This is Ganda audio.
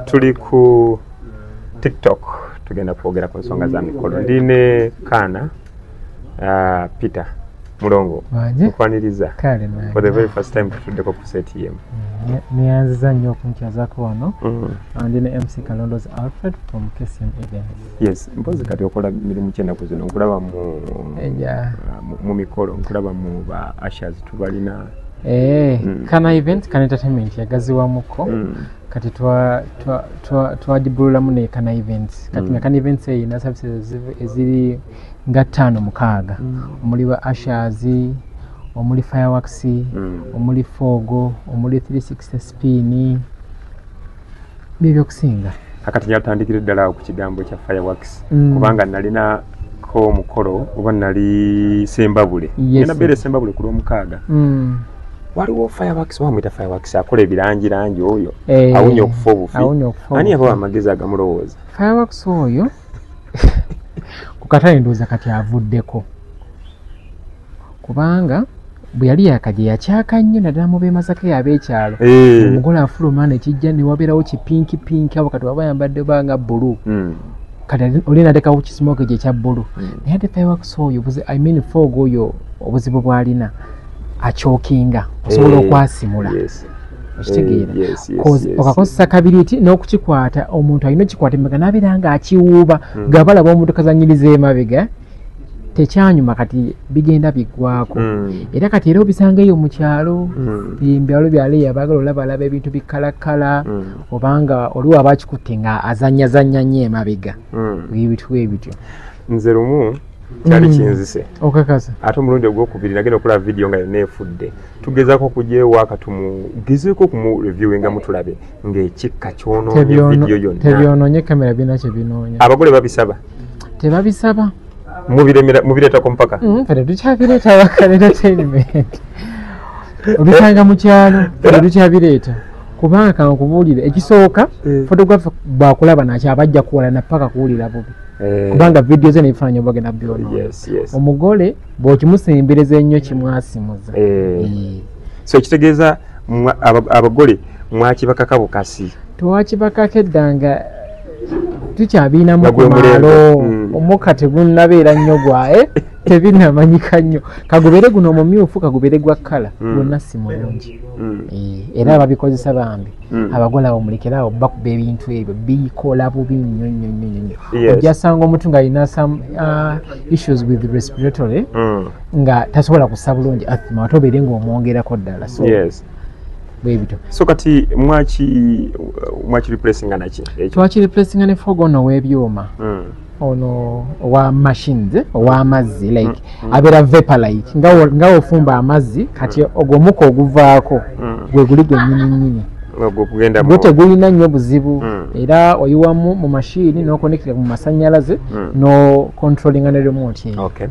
Tuli ku TikTok, tugenda kwogera ku nsonga za mikolo. Ndi ne Kaana Peter Mulongo, nkwaniriza for the very first time tutuddeko ku set yemu. Neyanziza nnyo okunkyazaako wano. Ndi ne MC Kalondozi Alfred from KCM Events. Yes, mpozi kati okola mirimu ki ennaku zino? Nkulaba mu mikolo, nkulaba mu ba ushers tubalina. Kana Event, Kana Entertainment yagaziwamuko. Kati twagibululamu ne Kana Events. Kati nga Kana Events eyina services eziri nga ttaano mukaaga, omuli ba ushers, omuli fireworks, omuli fog, omuli 360 spin, byebyokusinga. Akati nyatandikire ddala awo ku kigambo kya fireworks, kubanga nalinako omukolo oba nali Sembabule, ngenda beera Sembabule ku Lwomukaaga. Waliwo fireworks, wamwita fireworks akola ebirangirangi oyo, awunya okufa obufi. Ani yabawa amagezi agamulowooza? Fireworks oyo ku katale ndowooza kati avuddeko, kubanga bwe yali yakajja yakyaka nnyo, naddala mu b'e Masaka ab'ekyalo. Omugole afuluma nekijja ne wabeerawo kipinki pinki abo kati waba yambadde banga bbulu, kati oli natekawo kismoke gye ekya bbulu. Naye ate fireworks oyo, I mean fog oyo, obuzibu bw'alina akyokinga, osobola okwasimula. Okitegeera? Okakozesa kabiriiti n'okukikwata, omuntu alina okikwata emabega n'abeera nga akiwuuba, nga balaba omuntu kazanyiriza emabega, tekyanyuma. Kati bigenda biggwako. Era kati era obisanga eyo mu kyalo, ebyalo byalo eyo abaagala olabalaba ebintu bikalakala, obanga oliwo aba akikutte nga azanyazanya nnyo emabega, ebintu ebityo. Nze lumu kyali kinzise. Okakasa? Ate omulundi ogwokubiri nagenda okulaba vidiyo nga yonna efudde. Tugezaako okujeewaaka, tumugezeeko okumureviewinga, mutulabe ng'ekikka kyonoonye vidiyo yonna. Tebyonoonye kamera, birina kyebinoonya. Abagole babisaba? Tebabisaba. Mubireetako mpaka? Ffe tetukyabireeta. Bakal Entertainment obisanga mu kyalo, ffe tetukyabireeta, kubanga kankubuulire, ekisooka, photographer bwakulaba nakyo aba ajja kuwalana paka kuwulira bubi, kubanga vidiyo ze n'ebifaananyi oba genda byonoona. Omugole bw'okimusembereza ennyo kimwasimuza. So ekitegeeza abagole mwakibakaka bukasi? Twakibakako edda nga tukyabiinamu Nga ku gwe mulembe. maalo. Omukka tegunnabeera nnyo gwae, tebinnamanyika nnyo. Kagubeere guno omumyufu, kagubeere gwa kkala, gwonna si mulungi. Era ababikozesa bambi, abagole abo mulekere awo bakuba ebintu ebyo, bikola bubi nnyo nnyo nnyo nnyo. Ojja sanga omuntu ng'alina some issues with respiratory, nga tasobola kussa bulungi asthma, ate obeere ng'omwongerako ddala. So bwe bityo. So kati mwaki replacinga naki ekyo? Twakireplacinga ne fog ono ow'ebyuma, ono owa machines, ow'amazzi, like abeera vapor like nga ofumba amazzi. Kati ogwo omukka oguvaako gwe guli gwennyini nnyini. Ogwo gugenda Gwo tegulina nnyo buzibu. Era oyiwamu mu mashini n'okonekitira mu masannyalaze, no controllinga ne remote eyo. Okay.